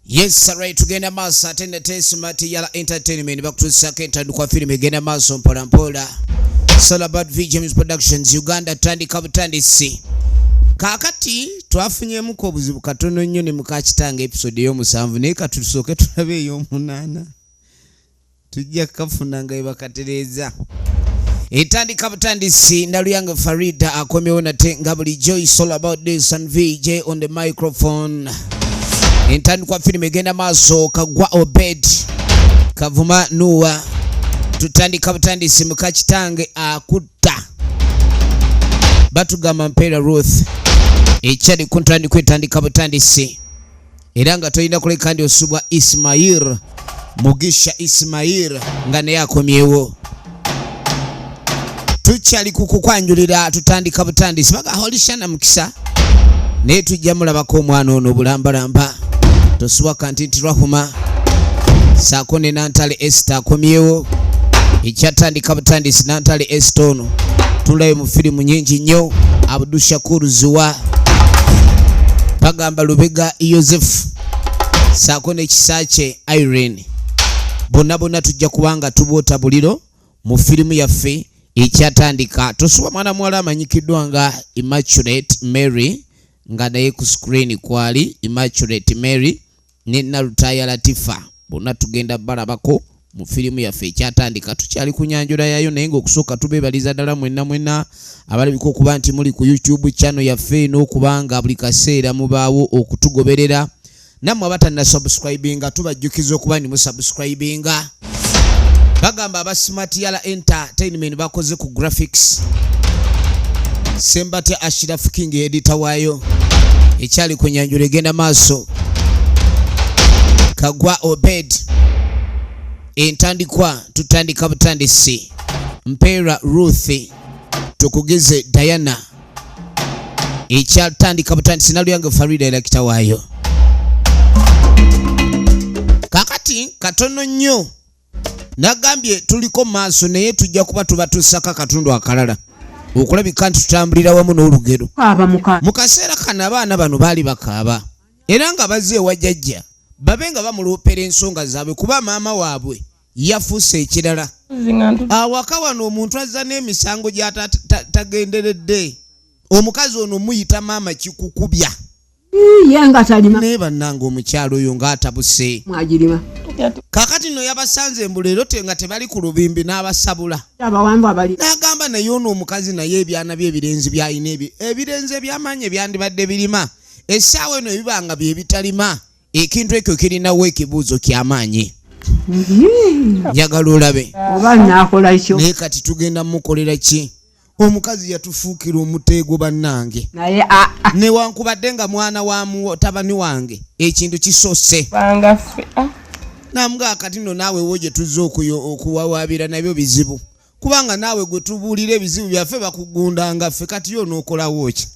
Yes, right, tugenda maaso ate nate Smart Yala Entertainment bakutuusako entandikwa firimu egenda maaso mpola mpola. It's all about V James Productions Uganda, tandika butandisi. Kaakati twafunyemuko obuzibu katono nnyo ne muka kitange episode ey'omusanvu, naye katusooke tulabe ey'omunaana, tujja kukafuna nga bwebakatereeza. Etandika butandisi. Naluyange Farida akomyewo nate nga bulijjo. It's all about this and VJ on the microphone. Entandikwa firimu egenda maaso. Kagwa Obed, Kavuma Nuwa, tutandika butandisi. Muka kitange akutta, batugamba Mpeera Ruth ekyali ku ntandikwa, etandika butandisi, era nga tolina kuleka ndi osubwa Ismail Mugisha Ismail nga naye akomyewo. Tukyali ku kukwanjulira, tutandika butandisi. Baga Holishana Mukisa, naye tujja mulabako omwana ono obulambalamba. Tosubwa kanti nti Rahuma saako ne Nantale Esther akomyewo. Ekyatandika butandisi. Nantale Esther ono tulabe mu firimu nyingi nnyo. Abdushakur Zuwa, bagamba Lubega Yosefu saako n'ekisa kye Irene, bonna bonna tujja kubanga tuboota buliro mu firimu yaffe ekyatandika. Tosuba mwana muwala amanyikiddwa nga Immaculate Mary, nga naye ku screen kwali Immaculate Mary ne Nalutaya Latifa, bonna tugenda balabako mu firimu yaffe ekyatandika. Tukyali ku nyanjula yayo, naye ngaokusooka tubeebaliza ddala mwenna mwenna abalabika okuba nti muli ku YouTube channel yaffe n'okubanga buli kaseera mubaawo okutugoberera. Nammwe abatannasubscribinga, tubajjukiza okuba ni musubscribinga. Bagamba aba Smart Yala Entertainment bakoze ku graphics, Sembatya Ashraf King editor waayo. Ekyali ku nyanjula egenda maaso. Kagwa Obed, entandikwa tutandika butandisi. Mpeera Ruth, tukugeze Diana, ekyatandika butandisi. Nalyange Farida erakita waayo. Kakati katono nnyo nagambye tuliko maaso, naye tujja kuba tubatusako akatundu akalala okulabika nti tutambulira wamu n'olugero. Kaaba muka. Mu kaseera kano abaana bano baali bakaaba era nga bazze ewa jjajja babe nga bamuloopera ensonga zaabwe, kuba maama waabwe yafuuse ekirala. Awaka wano omuntu azza n'emisango gy'atagenderedde. Omukazi ono muyita maama kikukubya. Ye nga talima. Naye bannanga, omukyalo oyo ng'atabuse. Mwagirima. Kaakati nno yabasanze embu leero te nga tebali ku lubimbi n'abasabula. Abawanvu abali. N'agamba naye ono omukazi, naye ebyana bye ebirenzi byalina, ebyo ebirenzi ebyamaanyi ebyandibadde birima essaawa eno ebibanga bye bitalima, ekintu ekyo kirinawo ekibuuzo kyamaanyi. Njagala olabe. Oba naakola kyo. Naye kati tugenda mukolera ki? Omukazi yatufuukira omuteego, bannange. Naye aa. Newankubadde nga mwana wa mutabani wange, ekintu kisose. Bangaffe, ah. Namugaa kati nno naawe wo gye tuzze okuwawaabira nabyo bizibu, kubanga naawe gwe tubuulira ebizibu byaffe bakugundanga ffe. Kati yo onookolawo ki?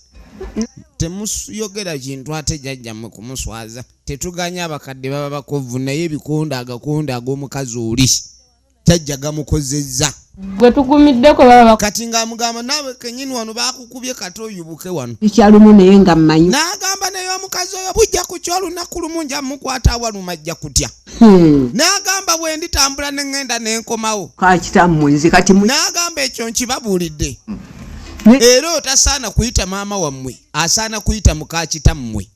Temuyogera kintu ate jjajjammwe kumuswaza. Tetuganya, abakadde baba bakovu, naye ebikonde agakonde ag'omukazi oli jjajja gamukozezza. Gwe tugumiddeko baba. Kati ng'amugamba naawe kenyini wano bakukubye, kati oyubuke wano. Ekyalumu naye nga mmanyi. N'agamba naye omukazi oyo bujja kukya olunaku lumu nja mukwata awaluma, ajja kutya. N'agamba bwe nditambula ne ŋŋenda ne nkomawo. Kakitammwe nze kati N'agamba ekyo nkibabuulidde. Era otasaana kuyita maama wammwe, asaana kuyita muka kitammwe,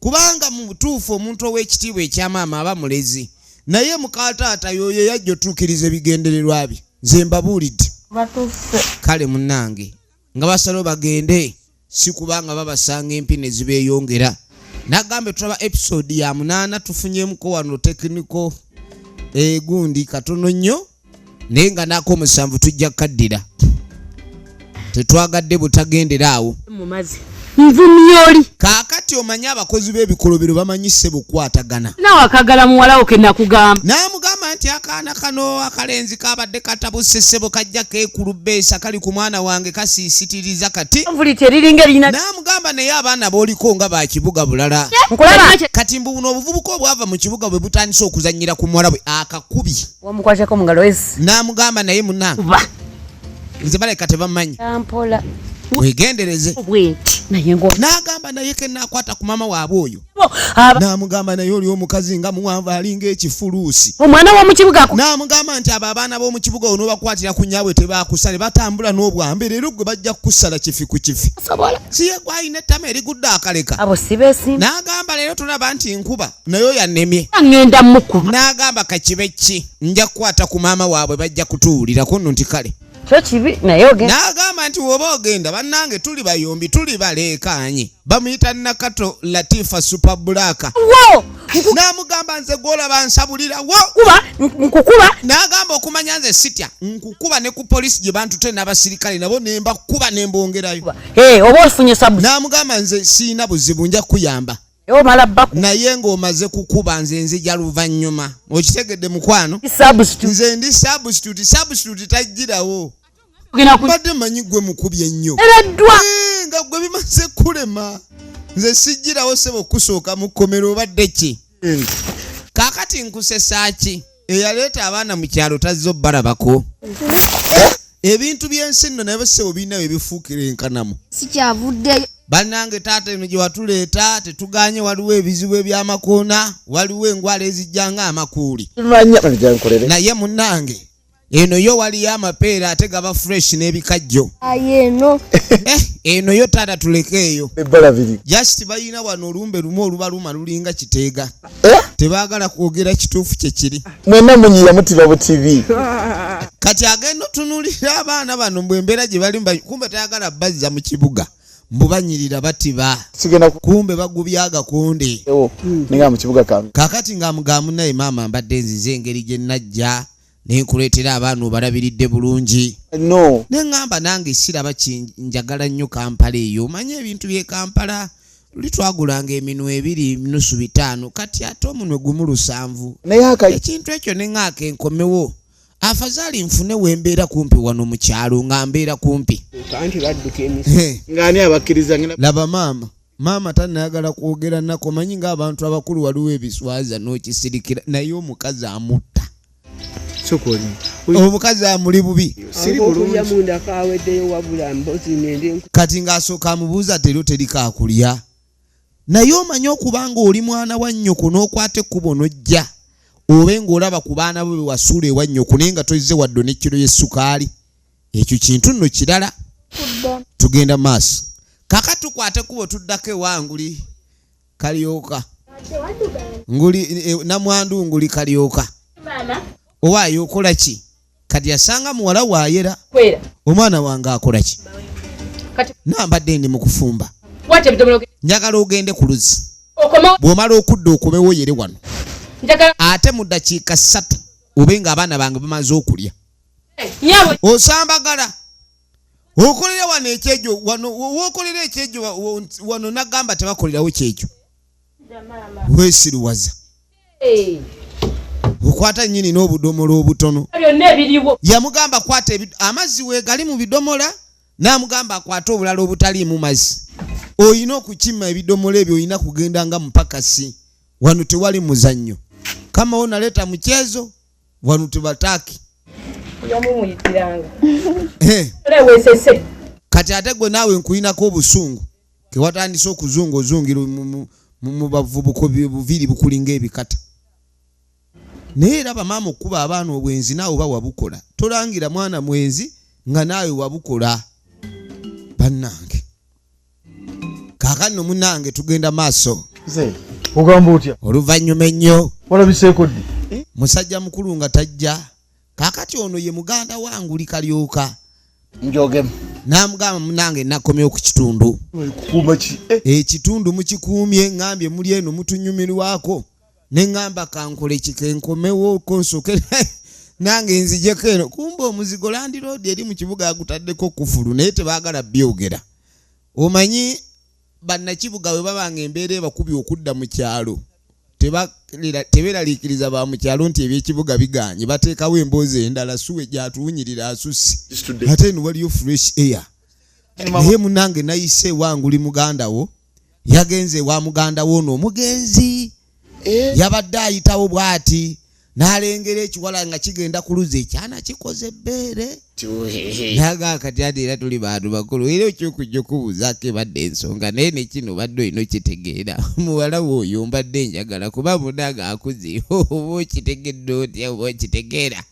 kubanga mu butuufu omuntu ow'ekitiibwa ekyamaama aba mulezi, naye muka taata y'oyo yajja otuukiriza ebigendererwa bye. Nze mbabuulidde. Batusse. Kale munnange, nga basalawo bagende, si kubanga babasanga empi ne zibeeyongera. Nagambe tulaba episode ya 8, tufunyemuko wano technical egundi katono nnyo, naye nga n'ak'omusanvu tujja kukaddira. Tetwagadde butagendera awo. Mu mazzi nvumyoli. Kaakati omanyi abakozi b'ebikolobero bamanyi ssebukwatagana. Nawe akagala muwalawo ke nakugamba. N'amugamba nti akaana kano akalenzi kabadde katabuse ssebo, kajja keekulubeesa kali ku mwana wange kasiisitiriza kati. Nvuli teriringa erina. N'amugamba naye abaana b'oliko nga ba kibuga bulala. Nkulaba. Kati mbu buno obuvubuka obwava mu kibuga bwe butandise okuzannyira ku muwala bwe akakubi. Wamukwateko mu ngalo ezi. N'amugamba naye munange Kuba. Nze baleka tebamanyi. Mpola. Wegendereze. Bwenti. Naye ngo N'agamba naye ke naakwata ku maama waabwe oyo. Aba N'amugamba naye oli omukazi nga muwanvu, alinga ekifuluusi. Omwana w'omu kibuga aku N'amugamba nti abo abaana b'omu kibuga onoobakwatira ku nyaabwe tebakusale, batambula n'obwambe. Leero gwe bajja kukusala kifi ku kifi. Sobola. Si ye gwalina ettama erigudde akaleka? Abo si beesimba. N'agamba leero tolaba nti nkuba naye oyannemye. Ŋŋenda mukuba. N'agamba kakibe ki, nja kukwata ku maama waabwe, bajja kutuwulirako nno nti kale. Kyo kibi naye ogenda. N'agamba nti woba ogenda, bannange, tuli bayombi, tuli baleekaanye. Bamuyita Nakato Latifa Super Black. Wo. N'amugamba nze gwolaba nsabulirawo. Nkukuba, nkukuba. N'agamba okumanya nze sitya, nkukuba ne ku polisi gye bantute n'abasirikale nabo nembakuba nembongerayo. Eh, oba ofunye sabu. N'amugamba nze siina buzibu, nja kuyamba. Omala baku. Naye ng'omaze kukuba, nze nzija luvannyuma, okitegedde mukwano? Substitute. Nze ndi substitute, substitute tajjirawo. Ogenda ku Mbadde manyi gwe mukubi ennyo. Ereddwa. Eh, nga gwe bimaze kulema, nze sijjirawo sebo okusooka mu kkomero. Obadde ki kaakati? Nkusesa ki eyaleeta abaana mu kyalo tazze obbalabako? Ebintu by'ensi nno naye sebo birina bye bifuukira enkanamu. Sikyavuddeyo. Bannange, taata, eno gye watuleeta tetuganye, waliwo ebizibu ebyamakoona, waliwo engwala ezijja nga amakuuli. Manya nkolere. Naye munnange, eno yo waliyo amapeera ate gaba fresh n'ebikajjo. Aye eno. Eh, eno yo taata tulekeeyo. Ebbala biri. Just balina wano olumbe lumu olubaluma lulinga kiteega. Eh? Tebaagala kwogera kituufu kye kiri. Mwenna munyiya mutiba butibi. Kati agenda otunuulira abaana bano mbwe embeera gye balimu, kumbe tayagala bazza mu kibuga, mbubanyirira batiba. Kigenda ku Kumbe bagubya agakonde. Ewo ninga mu kibuga kambi. Kaakati ng'amugamu naye maama, mbadde nzize engeri gye najja nenkuleetera abaana obalabiridde bulungi. No. Neŋŋamba nange siraba kinjagala nnyo Kampala eyo, omanye ebintu by'e Kampala, luli twagulanga eminwe ebiri nusu 500, kati ate omunwe gumu 700. Naye aka Ekintu ekyo neŋŋaaka enkomewo, afazaali nfune wembeera kumpi wano mu kyalo, nga mbeera kumpi. Anti badduka emisi. Ng'ani abakkiriza ngenda. Laba maama, maama tanayagala kwogera nako, manyi ng'abantu abakulu waliwo ebiswaza n'okisirikira, naye omukazi amutta. Sokoli. Omukazi amuli bubi. Siri Okulya bulungi. Munda kaweddeyo, wabula mbozi nende. Kati ng'asooka amubuuza tero terikaakulya, naye omanyi okuba ng'oli mwana wa nnyoko n'okwata ekkubo n'ojja obe ng'olaba ku baana bo be wasuula ewa nnyoko, naye nga tozze wadde n'ekkiro y'essukaali, ekyo kintu nno kirala. Tugenda maaso kaka, tukwate ekkubo tuddako ewanguli Kalyoka nguli namwandu Nguli Kalyoka owaayo okola ki? Kati asanga muwala waayera. Kwera. Omwana wange akola ki? Kati Nambadde ndi mu kufumba. Kwata ebidomolo. Njagala ogende ku luzzi. Okomewo. Bw'omala okudda okomewo yere wano. Njagala Ate mu ddakiika 3 obe nga abaana bange bamaze okulya. Nyabo. Osambagala okolera wano ekyejo, wano wokolera ekyejo wano nagamba tebakolerawo kyekyo, weesiruwaza. Okwata nnyini n'obudomola obutono. Byonna ebiriwo. Yamugamba kwata amazzi weegali mu bidomola, n'amugamba akwate obulala obutaliimu mazzi. Oyina okukima ebidomola ebyo, oyina kugenda nga mupakasi. Wano tewali muzannyo, kamawo naleeta mukyezo wano tebataaki. Yamumuyitiranga. Eh, Era weesese. Kati ate gwe naawe nkuyinako obusungu kewatandise okuzunga ozungira mu bavubuka, buviiri bukulinga ebikata. Naye era bamaama okuba abaana obwenzi naawe oba wabukola, tolangira mwana mwenzi nga naawe wabukola. Bannange, kaakano munnange tugenda maaso. Nze Ogamba otya? Oluvannyuma ennyo. Walabiseeko ddi? Musajja mukulu nga tajja. Kaakati ono ye muganda wanguli Kalyoka. Njogemu. N'amugamba munange nakomyewo ku kitundu. Kukuuma ki? Eh, Ekitundu mukikuumye, ŋŋambye muli eno mutunyumirwako, ne ŋŋamba kankole kikenkomewo konsooke nange nzijeko eno. Kumbe omuzigo landiroodi eri mu kibuga agutaddeko kufulu, naye tebaagala byogera. Omanyi bannakibuga bwe baba nga embeera ebakubye okudda mu kyalo, tebeeraliikiriza ba mu kyalo nti ebyekibuga biganye, bateekawo emboozi endala suwe gyatuwunyirira asusse, ate eno waliyo fresh air. Naye munange nayise ewanguli, muganda wo yagenze ewa muganda wo ono omugenzi yabadde ayitawo bw'ati. N'alengera ekiwala nga kigenda ku luzzi, ekyana kikoze ebbeere. Naga kati ate era tuli bantu bakulu, era ekyokujja okubuuzaako ebadde ensonga, naye ne kino obadde olina okitegeera. Muwala we oyo mbadde njagala kuba munange akuze, oba okitegedde otya, oba okitegeera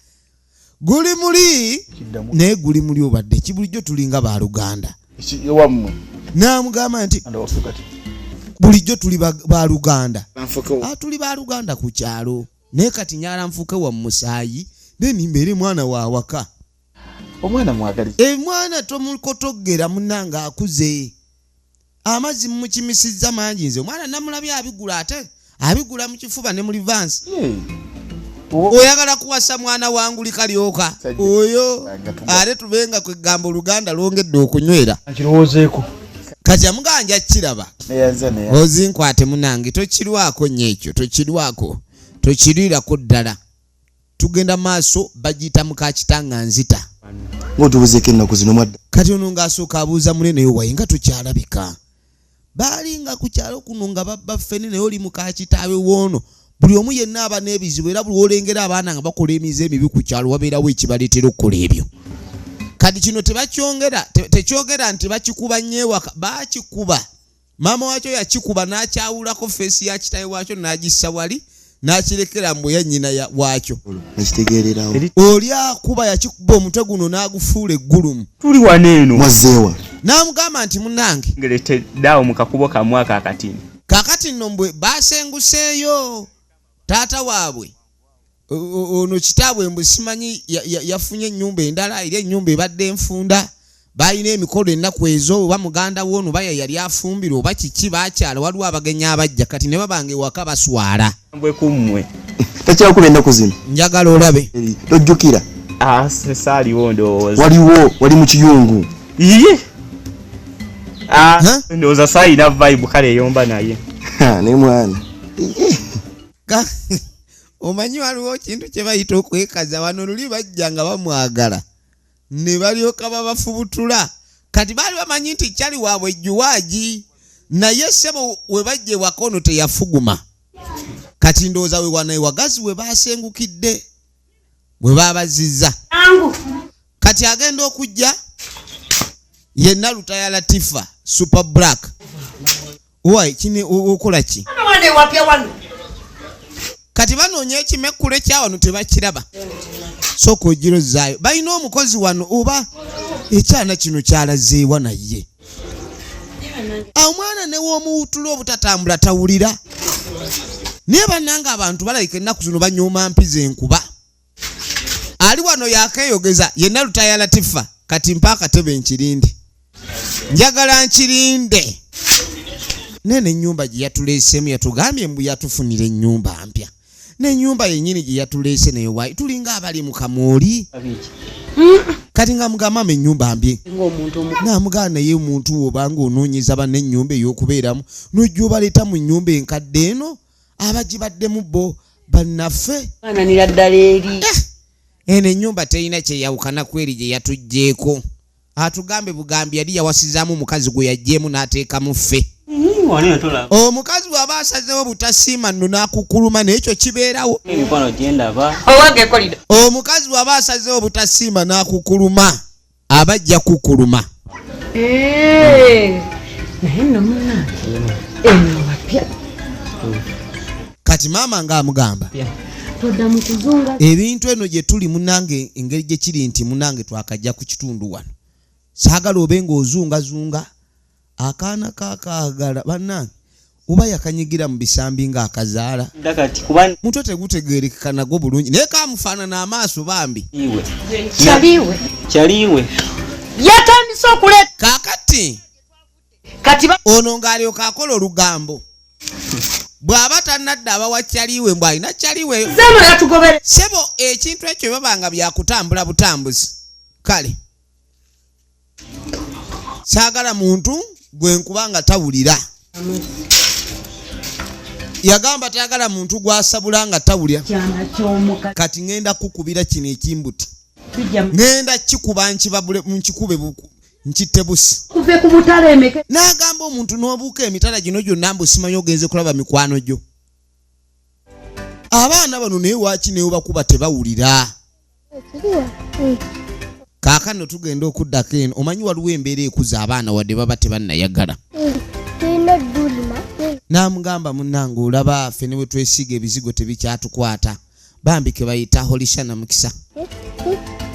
guli muli Kiddamu. Naye guli muli obadde ki? Bulijjo tulinga baluganda. Ewammwe. N'amugamba nti Andawaffe kati. bulijjo tuli baluganda. Nfuke. Ah, tuli baluganda ku kyalo, naye kati nyala nfuuke wa musaayi, then mbeere mwana wa waka. Omwana mwagaliza. Emwana tomukotogera, munange akuze, amazzi mumukimisizza mangi. Nze omwana namulabye abigula, ate abigula mu kifuba ne mu reverse. Oyagala kuwasa mwana wanguli kalyoka Sajja. oyo Nga tuga- ate tubenga kwegamba oluganda lwongedde okunywera. Nkirowoozeeko. Kati amuganja kiraba. Neyanza neya. Ozinkwate munange, tokirwako nnyo ekyo, tokirwako, tokirwirako ddala. Tugenda maaso, bagiyita mukakitanga nzita. Ng'otubuzeeko ennaku zino mwadda. Kati ono ng'asooka abuuza munene yo, waye nga tukyalabika, baalinga ku kyalo kuno nga babba ffene, naye oli mukakitaawe woono. Buli omu yenna aba n'ebizibu, era buli olengera abaana nga bakola emize emibi ku kyalo, wabeerawo ekibaleetera okukola ebyo. Kati kino tebakyongera tekyogera nti bakikuba nnyo ewaka, bakikuba maama wakyo yakikuba n'akyawulako face ya kitaawe waakyo n'agissa wali n'akirekera mbu ya nnyina waakyo. Nakitegeererawo. Oli akuba yakikuba omutwe guno n'agufuula eggulumu. Tuli wano eno. Mwazzeewa? N'amugamba nti munange, ngereteddeawo mu kakubo kamu ako akatini. Kaakati nno mbwe basenguseeyo taata waabwe, ono kitaabwe mbu simanyi yafunye ennyumba endala, era ennyumba ebadde enfunda. Balina emikolo ennaku ezo, oba muganda woono baya yali afumbirwa oba kiki, bakyala waliwo abagenyi abajja, kati ne babanga ewaka baswala. Mbwe kummwe. Takyakuba ennaku zino? Njagala olabe. Eri, tojjukira? Ah, saaliwo ndowooza. Waliwo wali mu kiyungu. Iye. Ah, Huh? ndowooza saayina vibe kale eyomba naye. Ha, naye mwana. Omanyi waliwo kintu kye bayita okwekaza. Wano luli bajja nga bamwagala ne balyoka babafubutula. Kati baali bamanyi nti kyali waabwe ejjuwaagi, naye ssebo we bajja ewaka ono teyafuguma. Kati ndowooza we wano ewagazi we basengukidde bwe babazizza. Kati agenda okujja yenna Lutaya Latifa Super Black. Wai kini okola ki? Kati banoonya ekimekule kyawano tebakiraba. Sooka ogirozaayo, balina omukozi wano oba ekyana kino kyalazeewa, naye omwana newomuwutula obutatambula tawulira. Naye bannanga abantu balabika ennaku zino banyooma mpiza enkuba. Ali wano yakeeyogeza yenna Lutaya Latifa. Kati mpa akatebe nkirinde, njagala nkirinde. Nene ennyumba gye yatuleesemu, yatugambye mbu yatufunira ennyumba mpya, n'ennyumba yennyini gye yatuleese nayo waayi tulinga abali mu kamooli. Kati nga mugamba mama ennyumba mbi, naamugamba naye omuntu obanga onoonyeza banna ennyumba ey'okubeeramu, n'ojja obaleeta mu nnyumba enkadde eno, abagibaddemu bo bannaffe. Faananira ddala eri. Eno ennyumba terina kyeyawukana ku eri gye yatuggyeko. Atugambe bugambi yali yawasizaamu omukazi gwe yaggyeemu n'ateekamu ffe. Wano tolaba. Omukazi bw'aba asazeewo butasiima nno n'akukuluma, naye ekyo kibeerawo. Emikwano gyendaba. Owange ekolida. Omukazi bw'aba asazeewo butasiima n'akukuluma, aba ajja kukuluma. Naye nno munnange eno wapya. Kati maama ng'amugamba Todda mu kuzunga. ebintu eno gye tuli munange, engeri gye kiri nti munange twakajja ku kitundu wano, saagala obe ng'ozungazunga akaana kakaagala. Bannange, oba yakanyigira mu bisambi ng'akazaala. Dda kati kuba Mutwe tegutegeerekeka nagwo bulungi, naye kamufaanana amaaso bambi. Iwe. Kyaliwe. Kyaliwe. Yatandise okuleeta. Kaakati Kati ono ng'alyoka akola olugambo, bw'aba tannadda abawa kyaliwe mbw alina kyaliwe. Zeno yatugobere. Sebo, ekintu ekyo baba nga byakutambula butambuzi. Kale saagala muntu gwe nkuba nga tawulira. Yagamba tayagala muntu gwasabula nga tawulira. Kyana ky'omuka. Kati ŋŋenda kukubira kino ekimbuti. Tujja Ŋŋenda kikuba nkibabule nkikube nkitte busi. Kuve ku mutala emeke. N'agamba omuntu n'obuuka emitala gino gyonna mbu simanyi ogenze kulaba mikwano gyo. Abaana bano naye waaki newe bakuba tebawulira. Kaakano tugenda okuddako eno, omanyi waliwo embeera ekuza abaana wadde baba tebannayagala. Tulina oddulima. N'amugamba, munnange, olaba ffe ne bwe twesiiga ebizigo tebikyatukwata. Bambi ke bayita Holishana Mukisa.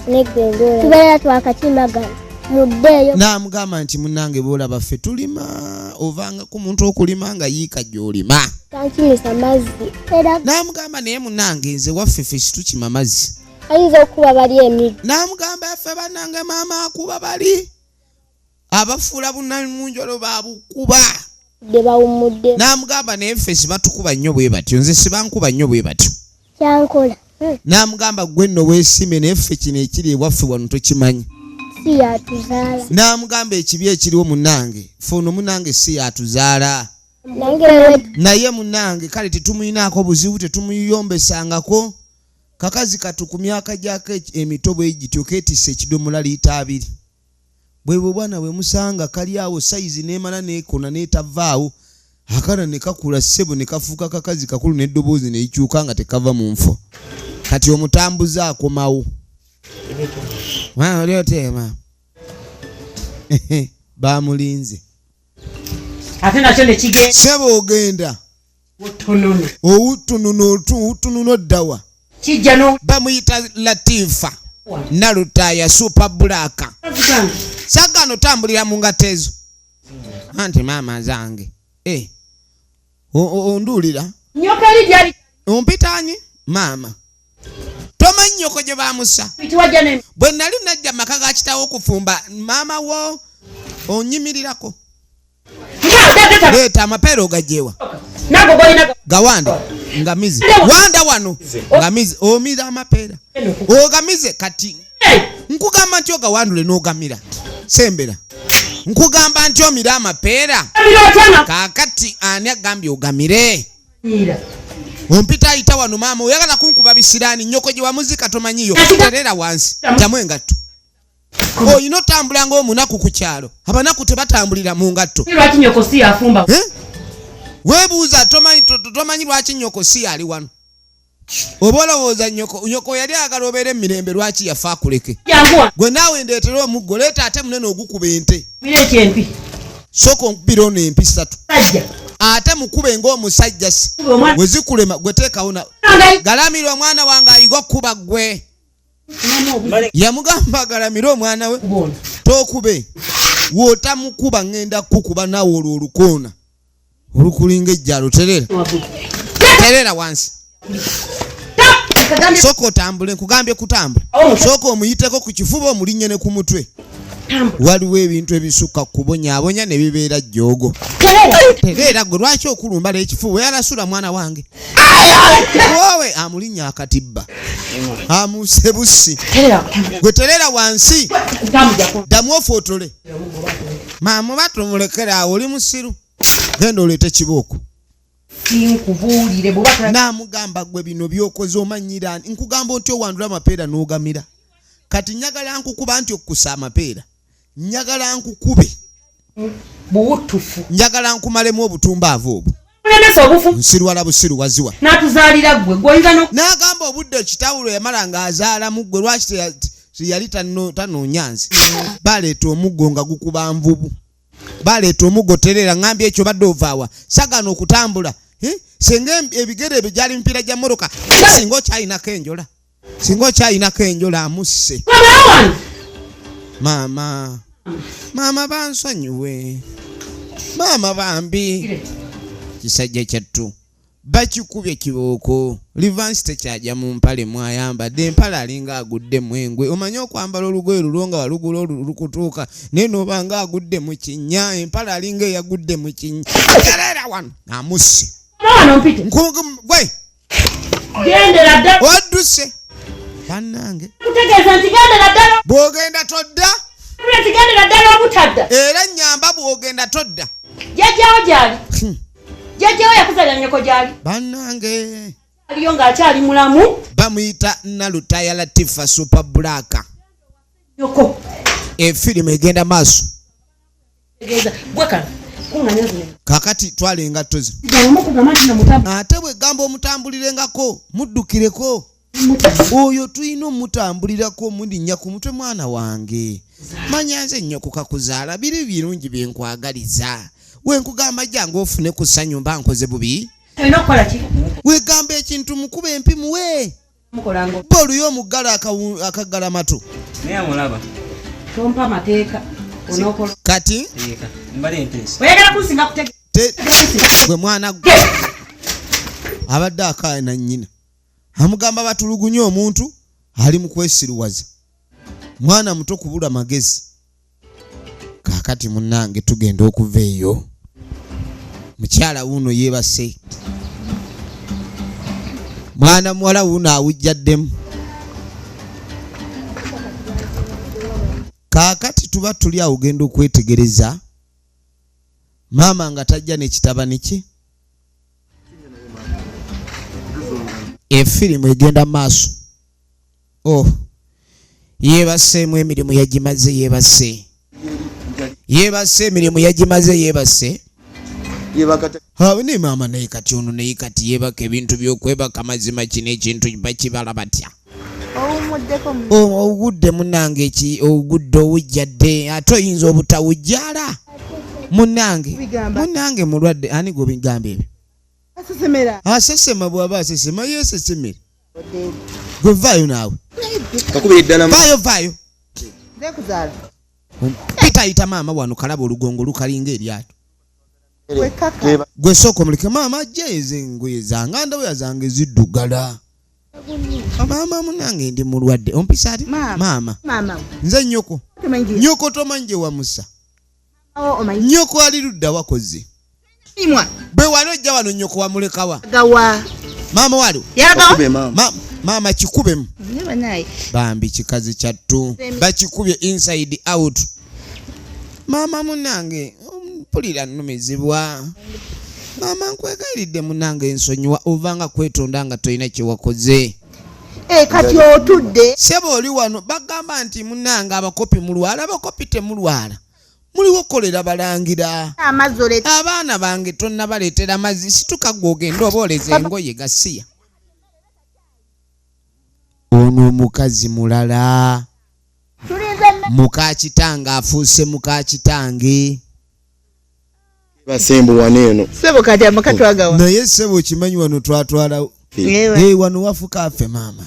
Tubeera twakakimagana muddeeyo. N'amugamba nti munnange, boolaba ffe tulima, ovanga ku muntu okulima nga yiika gy'olima. Kankimisa mazzi era. N'amugamba, naye munnange, nze waffe ffe situkima mazzi. Ayinza okuba bali emiggo. N'amugamba, ffe bannange maama akuba, bali abafuula bunnamunjolo babukuba. Gye bawummudde. N'amugamba, naye ffe sibatukuba nnyo bwe batyo, nze sibankuba nnyo bwe batyo. Kyankola. N'amugamba, gwe nno weesime, naye ffe kino ekiri ewaffe wano tokimanyi. Si yatuzaala. N'amugamba, ekibi ekiriwo munnange, ffe ono munnange si yatuzaala. Nange we. Naye munnange kale tetumuyinaako buzibu, tetumuyombesangako. Kakazi katu ku myaka gyako emito bwe gityo keetisse ekidomola liita 2. Bwe bwe bwana bwe musanga kali awo, sayizi n'emala n'ekona n'etavaawo, akaana ne kakula ssebo ne kafuuka kakazi kakulu, n'eddoboozi ne likyuka nga tekava mu nfo. Kati omutambuze akomawo. Mwana oli oteema bamulinze. Ate nakyo ne kigenda. Ssebo, ogenda. Otonono. Owutununa owutununa oddawa? Kijja no. Bamuyita Latifa Nalutaya Super Black. Sagano otambulira mu ngato ezo, anti maama zange. Eh, onduulira. Nyoka eri gyali. Ompitanyi maama, tomanyi nnyoko gye bamusa. Tiwajja ne. Bwe nali najja mu maka ga kitaawo okufumba, maama wo onyimirirako. Leeta amapeera ogagyewa. Nago golina. Gawanda ngamize, wanda wano ngamize, omira amapeera ogamize. Kati nkugamba nti ogawandule n'ogamira, sembera, nkugamba nti omira amapeera. Kaakati ani agambye ogamire? Ompita ayita wano maama, oyagala kunkuba bisiraani. Nnyoko gye wamuzika tomanyiyo. Terera wansi, jamu engatto. Oyina otambula ng'omunaku ku kyalo, abanaku tebatambulira mu ngatto. Lwaki nyoko si yafumba? Eh? Weebuuza tomanyi tomanyi lwaki nnyoko si ali wano, oba olowooza nyoko yali ayagala obeera emirembe, lwaki yafa akuleke? Janguwa. Gwe naawe ndeetera omuggo, leeta ate munene ogukuba ente. Bira ekyempi. Sooka onkubira ono empi ssatu. Sajja. Ate mukube ng'omusajja si Omwana. we zikulema gwe teekawo na Nange. galamira omwana wange ayiga okukuba. Gwe yamugamba agalamire omwana we. Tookube, w'otamukuba ŋŋenda kukuba naawe. Olwo olukoona olukulinga ejjalo, terera, terera wansi, sooka otambule. Nkugambye kutambula, sooka omuyiteko ku kifuba, omulinnye ne ku mutwe. Waliwo ebintu ebisukka kubonyaabonya ne bibeera jjoogo. Tereera gwe, lwaki okulumbala ekifuba? Yalasula mwana wange wowe, amulinnya akatibba, amuse busi. Gwe terera wansi, ddamu ofootole maama, oba tumulekere awo. Oli musiru, genda oleete kibooko. Sinkubuulire bw'oba N'amugamba, gwe bino byokoze omanyira, nkugamba nti owandula amapeera n'ogamira. Kati njagala nkukuba nti okkusa amapeera, njagala nkukube. Buwutufu. Njagala nkumalemu obutumbaavu obwo. Mulemesa obufu. Nsirwala busiru waziwa. N'atuzaalira ggwe, gw'oyinza no. N'agamba, obudde kitawulo yamala ng'azaalamu ggwe, lwaki teyali tanoonya nze? Baleeta omuggo nga gukuba nvubu, baleeta omuggo. Tereera, ŋŋambye ekyo badde ovaawa, sagana okutambula. Eh? Singa ebigere ebyo gyali mipiira gya mmotoka, singa okyalinako enjola, singa okyalinako enjola. Amusse. Maama, maama, bansonyiwe maama, bambi kisajja kyattu bakikubye kibooko. Livansi tekyajja mu mpale mwayambadde empale, alinga agudde mu engwe. Omanye okwambala olugoye lulwo nga walugula lukutuuka, naye noba nga agudde mu kinnya, empale alinga eyagudde mu kinnya. Terera wano, amusse. Wano mpite. Gwe. Gendera ddala. Odduse bannange. Kutegeeza nti gendera ddala. Bw'ogenda todda. Nti gendera ddala obutadda. Era nyamba, bw'ogenda todda. Jjajjawo gyali, jjajjawo yakuzalira nnyoko gyali. Bannange. Aliyo ng'akyali mulamu. Bamuyita Nalutaya Latifa Super Black. Nyoko. Efirimu egenda maaso. Tegeeza gwe kano. Kakati twala engatto ze. Ate bwegamba omutambulirengako, muddukireko. Oyo tulina omutambulirako, omulinnya ku mutwe. Mwana wange, manya nze nnyo kukakuzaala, biri birungi byenkwagaliza. Wenkugamba jangu ofune ku ssanyu, mba nkoze bubi? Olina okukola ki? Wegamba ekintu, mukuba empi, muwe Mukolanga. Boluyo omuggala akaggala matu. Naye amulaba. Tompa amateeka onookola. Kati Teeka. Mbale enteesa. Oyagala kunsinga kutegeera. Gwe mwana gwe abadde akaana, nnyina amugamba batulugunye omuntu ali mu kwesiruwaza, mwana muto kubula magezi. Kaakati munnange, tugenda okuva eyo, mukyala wuuno yeebase, mwana muwala wuuno awujjaddemu. Kaakati tuba tuli awo, genda okwetegereza maama nga tajja n'ekitabani kye. Efirimu egenda maaso. Oh, yeebaseemu, emirimu yagimaze, yeebase, yeebase, emirimu yagimaze, yeebase. Yebakata. Ha, ne maama naye kati ono naye kati yeebaka. Ebintu by'okwebaka, mazima kino ekintu bakibala batya? Owummuddeko. Ogudde munnange, eki ogudde owujjadde, ate oyinza obutawujjala munnange. Bigamba. Munnange mulwadde. Ani gwebigamba ebyo? Asesemera. Asesema, bw'aba asesema yeesesemere. Gwe vaayo naawe. Kakubira eddala. Vaayo, vaayo. Nze kuzaala. Pitayita maama wano, kalaba olugongo lukalinga eryato. Wekaka. Gwe sooka omuleke maama ajja. Ezo engoye zange, ndawuya zange ziddugala. Maama munange, ndi mulwadde, ompisa ati. Maama. Maama. Maama. Nze nnyoko. Tomanyi. Nnyoko tomanyi gye wamusa. Omanyi. Nnyoko ali ludda wakoze? Imwa. Bwe wali ojja wano, nnyoko wamulekawa? Gawa. Maama waliwo? Yalagawa. Kakube maama. Maama kikubemu. Ne banaye. Bambi kikazi kyattu, bakikubye inside out. Maama munange, mpulira nnumizibwa. Maama, nkwegayiridde munange, nsonyiwa. Ovanga kwetonda nga tolina kyewakoze. Eh, kati otudde. Sebo, oli wano bagamba nti munange abakopi mulwala. Abakopi temulwala, muliwo kolera balangira. Amazzi oleeta. Abaana bange tonnabaleetera mazzi. Situka gwe, ogende oba oleza engoye gasiya. Ono omukazi mulala. Tulinze emmere. Muka kitange afuuse muka kitange. Basembo wano eno. Sebo, kati amaka twagawa. Naye sebo, okimanyi wano twatwala. Ewe. Hey, wano wafuka affe maama.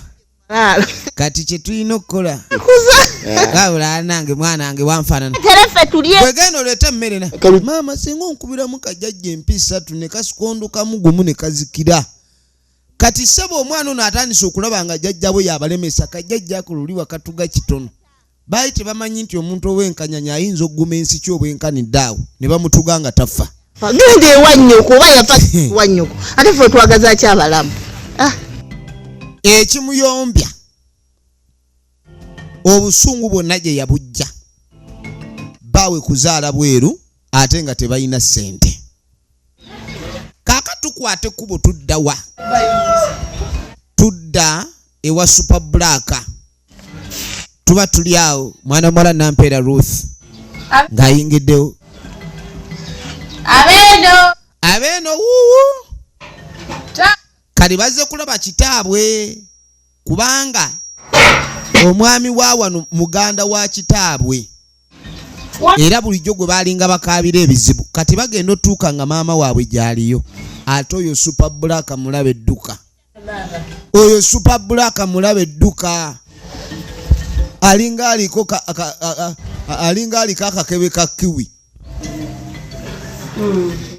Laalo. Kati kye tulina okukola. Kuza. Wabula nange mwana wange wanfaanana. Tereffe tulye. Bwegenda oleeta emmere na Kalu- maama, singa onkubiramu kajjajja empi ssatu ne kasikondokamu gumu ne kazikira. Kati ssebo, omwana ono atandise okulaba nga jjajja bwe yabalemesa. Kajjajja ako luli wakatuga kitono, baali tebamanyi nti omuntu ow'enkanyanya ayinza okuguma ensi ki obwenkanidde awo ne bamutuga nga tafa. Genda ewa nnyoko, oba yafa wa nnyoko. Ate ffe otwagaza ki abalamu? Ah, Ekimuyombya, obusungu bwonna gye yabujja baawe kuzaala bweru ate nga tebalina ssente. Kaaka tukwate ekkubo, tuddawa? Tudda ewa Super Black. Tuba tuli awo, mwana muwala Nampeera Ruth ng'ayingiddewo. Abeeno. Abeeno wuuwu. Kati bazze kulaba kitaabwe, kubanga omwami wa wano muganda wa kitaabwe, era bulijjo gwe baalinga bakaabira ebizibu. Kati bagenda otuuka nga maama waabwe gy'aliyo. Ate oyo Super Black mulaba edduka, oyo Super Black mulaba edduka, alinga aliko alinga aliko akakebe ka kiwi.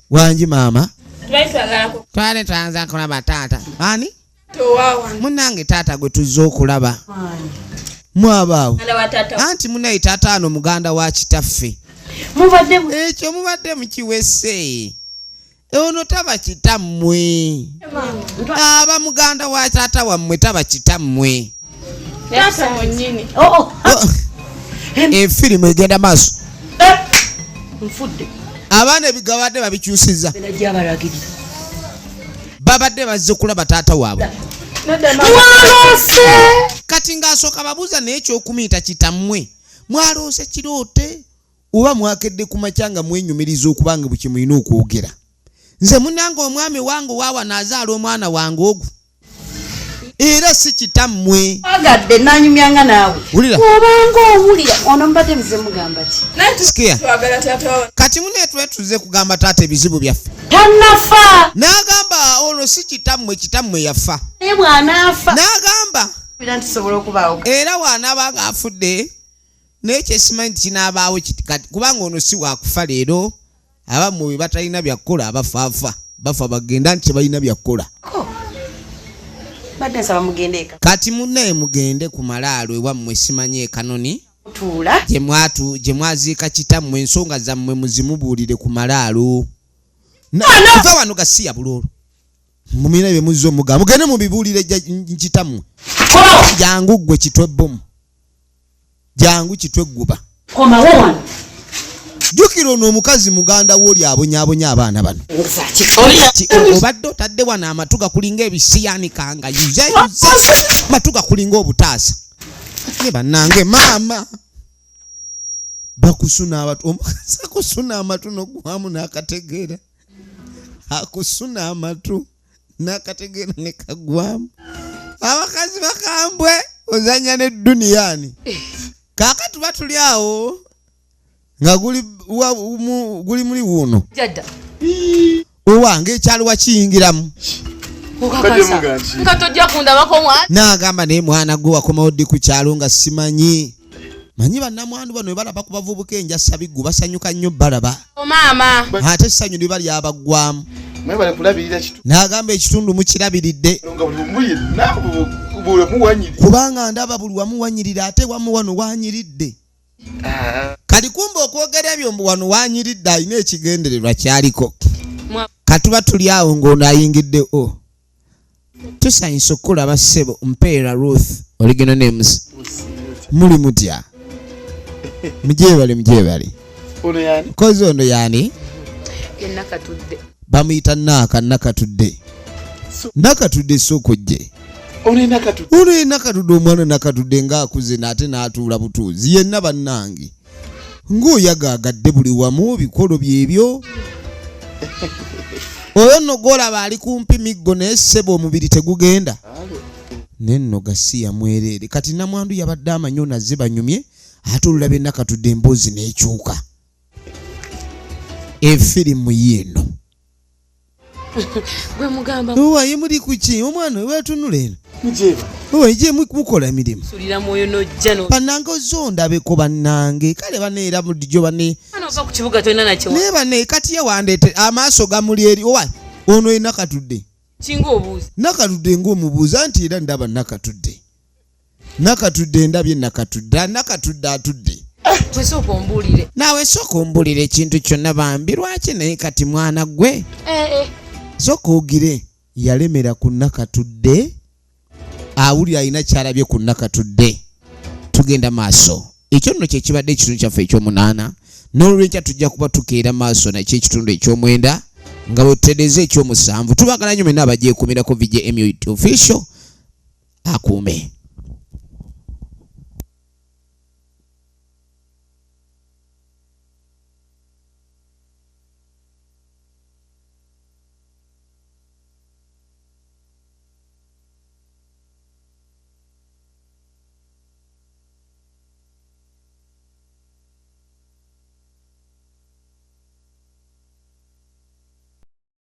Wangi maama. Tubali twagala ku Twale twanza kulaba taata. Ani? towawa. Munange, taata gwe tuzze okulaba mwabaawo. Muganda wa taata. Anti munaye taata ano muganda wa kitaffe. Mubadde Ekyo mubadde mukiwese, ono taba kitammwe, aba muganda wa taata wammwe, taba kitammwe. Taata mwennyini. Oh, Efirimu egenda maaso. nfudde. Abaana ebigabadde babikyusiza. Najja abalagirira. Babadde bazze kulaba taata waabwe. Nedda maama. Mwaloose. Kati ng'asooka babuuza, naye ekyokumiyita kitammwe, mwaloose kiroote Oba mwakedde ku makya nga mwenyumiriza okuba nga bwe mulina okwogera. Nze munnange omwami wange waawa naazaala omwana wange ogwo, era si kitammwe. Agadde nanyumyanga naawe. Wulira. Obanga owulira ono mbadde nze mugamba ki? Sikia. Twagala taata wa Kati muneetwetuze kugamba taata ebizibu byaffe. Tannafa. N'agamba olwo si kitammwe, kitammwe yafa. Naye bw'anaafa N'agamba era ntusobola okubaawo. Era bw'anaaba ng'afudde, naye kyesimanyi nti kinaabaawo kiti kati, kubanga ono si wakufa leero. Abammwe bwe batalina byakukola, abafaafa bafa bagenda nti tebalina byakukola. Badde nsaba mugende eka. Kati munnaye mugende ku malaalo ewammwe, simanyi ekanoni Tuula. gye mwatu gye mwaziika kitammwe, ensonga zammwe muzimubuulire ku malaalo. Va wano gasiya buloolo, mumina bye muzza omugamba, mugende mubibuulire kitammwe. Jangu ggwe kitwe bbomu, jangu kitwe gguba. Komawo wano. Jjukira ono omukazi muganda wooli abonyaabonya abaana bano. Obadde otadde wano amatu gakulinga ebisiyanikanga yuze yuze, matu gakulinga obutaasa. Ne bannange maama bakusuna amatu, omukazi akusuna amatu nogwamu n'akategeera, akusuna amatu n'akategeera ne kagwamu. Abakazi bakambwe, ozanya ne duniyani. Kaakati tuba tuli awo nga guli guli muli wuuno. Jadda. Owange ekyalo wakiyingiramu. Okakasa nga tojja kundabako mwana? N'agamba, naye mwana gwe wakomawo ddi ku kyalo nga simanyi? Manyi bannamwandu bano bwe balaba ku bavubuka enjasabiggu basanyuka nnyo balaba. Maama. Ate essanyu liba lyabaggwamu. Mwebale kulabirira kitu. N'agamba ekitundu mukirabiridde. Nga buli omu yenna buli omu wanyiri. Kubanga ndaba buli wamu wanyirira, ate wamu wano wanyiridde. Kati kumba okwogera ebyo mbu wano wanyiridde, alina ekigendererwa kyaliko. Katuba tuli awo ng'ono ayingidde o tusanyusa okukulaba ssebo Mpeera Ruth, original names. Muli mutya? Mugyebale, mugyebale. Ono yani? Kozi ono yani? Yenakatudde. Bamuyita Naaka, Nakatudde. Nakatudde, sooka ojje. Ono Nakatudde. Ono ye Nakatudde, omwana Nakatudde ng'akuze n'ate n'atuula butuuzi yenna. Bannange, ng'oyagaagadde buli wamu bikolo byebyo. Oyo nno gw'olaba ali kumpi miggo, naye ssebo omubiri tegugenda nenno gasiya mwereere. Kati namwandu yabadde amanyi onazze banyumye, ate olulabye Nakatudde emboozi n'ekyuka efirimu yiino. Gwe mugamba. Owaye muli kuki omwana wetunula eno? Mugyeba. Owaye gye mukola emirimu. Sulira mwoyo nojja no. Bannange ozondabeko bannange, kale baneera bulijjo bane. Mwana ova ku kibuga tolina nakyo. Naye banne kati ye wandeete amaaso gamuli eri. Owa ono ye Nakatudde. Kinga obuuza. Nakatudde ng'omubuuza nti era ndaba Nakatudde, Nakatudde ndabye Nakatudde, Nakatudde atudde. Gwe sooka ombuulire. Naawe sooka ombulire ekintu kyonna bambi, lwaki? Naye kati mwana gwe sooka ogire yalemera ku Nakatudde, awulira alina kyalabye ku Nakatudde. Tugenda maaso, ekyo nno kyekibadde ekitundu kyaffe ekyomunaana. N'olwekya tujja kuba tukeera maaso nakyo ekitundu ekyomwenda nga bwe tutereeza ekyomusanvu. Tubagala nnyo mwenna abagyekuumirako. VJM Official akuume.